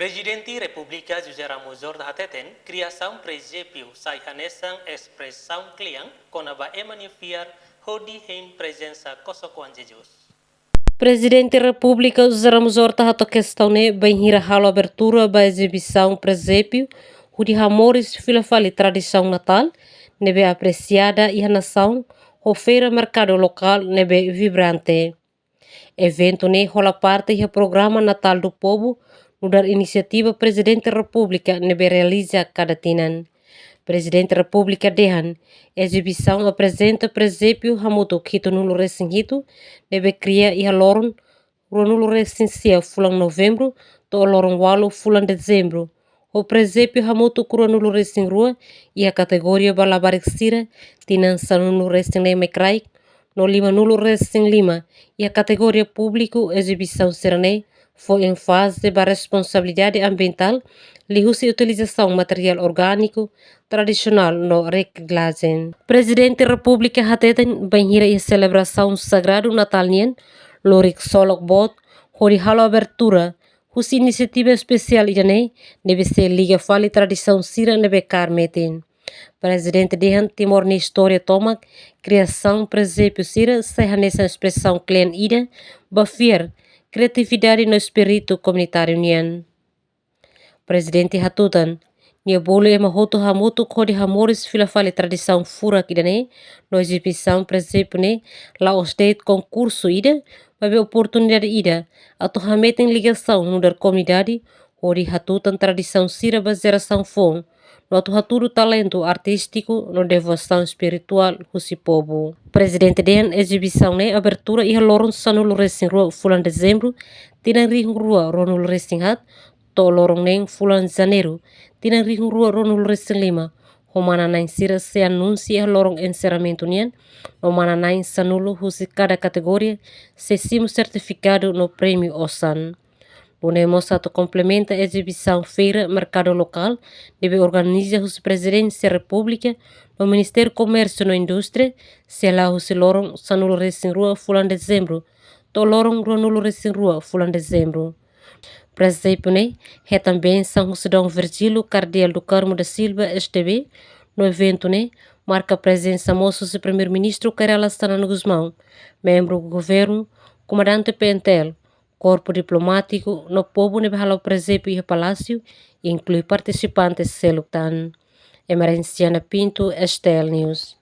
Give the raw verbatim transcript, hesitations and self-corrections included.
Prezidente Repúblika José Ramos Horta hateten, kriasaun prezépiu sai hanesan espresaun kle'an kona-ba ema nia fiar hodi hein prezensa kosokoan Jesus. Prezidente Repúblika José Ramos Horta hato'o kestaun ne'e bainhira halo abertura ba ezibisaun prezépiu hodi hamoris fila fali tradisaun Natál ne'ebé apresiada iha nasaun, ho feira merkadu lokál ne'ebé vibrante. Eventu ne'e hola parte iha programa Natal do Povo, nu'udar inisiativa Prezidente Repúblika ne'ebé realiza kada tinan. Prezidente Repúblika dehan, ezibisaun aprezenta prezépiu hamutuk hitunulu resin hitu, ne'ebé kria iha loron ruanulu resin sia fulan Novembru, to'o loron ualu fulan Dezembru. Ho prezépiu hamutuk ruanulu resin rua, iha kategoria ba labarik sira, tinan sanulu resin neen mai kraik, no limanulu resin lima, iha kategoria públiku, ezibisaun sira-ne'e fó énfaze ba responsabilidade ambientál, liuhusi utilizasaun materiál orgániku, tradisionál no resiklajen. Prezidente Repúblika hateten, bainhira iha selebrasaun sagradu Natál nian, lori ksolok boot, hodi halo abertura, husi inisiativa espesiál ida-ne'e, ne'ebé sei liga fali tradisaun sira ne'ebé kaer metin. Prezidente dehan Timor nia istória tomak, kriasaun prezépiu sira sai hanesan espresaun kle'an ida ba fiar, kriatividade no espíritu komunitáriu nian. Prezidente hatutan, nia bolu ema hotu hamutuk hodi hamoris fila fali tradisaun furak ida-ne'e, no ezibisaun prezépiu ne'e la'ós de'it konkursu ida, maibé oportunidade ida atu hametin ligasaun nu'udar komunidade, hodi hatutan tradisaun sira ba jerasaun foun, no atu hatudu talentu artístiku no devosaun espirituál husi povu. Prezidente dehan ezibisaun ne'e abertura iha loron sanulu resin rua fulan Dezembru, tinan rihun rua ruanulu resin haat, to'o loron neen fulan Janeiru, tinan rihun rua ruanulu resin lima, ho manán-na'in sira sei anunsia iha loron enserramentu nian, no manán-na'in sanulu husi kada kategoria sei simu sertifikadu no prémiu osan. Nune'e mós atu komplementa ezibisaun feira merkadu lokál, ne'ebé organiza husi Prezidénsia Repúblika no Ministériu Komérsiu no Indústria, sei la'o husi loron sanulu resin rua fulan Dezembru, to'o loron ruanulu resin rua fulan Dezembru. Prezépiu ne'e hetan bensaun husi Dom Virgílio Cardeal do Carmo da Silva, S D B, no eventu ne'e marka prezensa mós husi Primeiru-Ministru Kay Rala Xanana Gusmão, membru governu, komandante P N T L, korpu diplomátiku no povu ne'ebé hala'o prezépiu iha Palásiu, inklui partisipante seluk tan. Emerenciana Pinto, S T L News.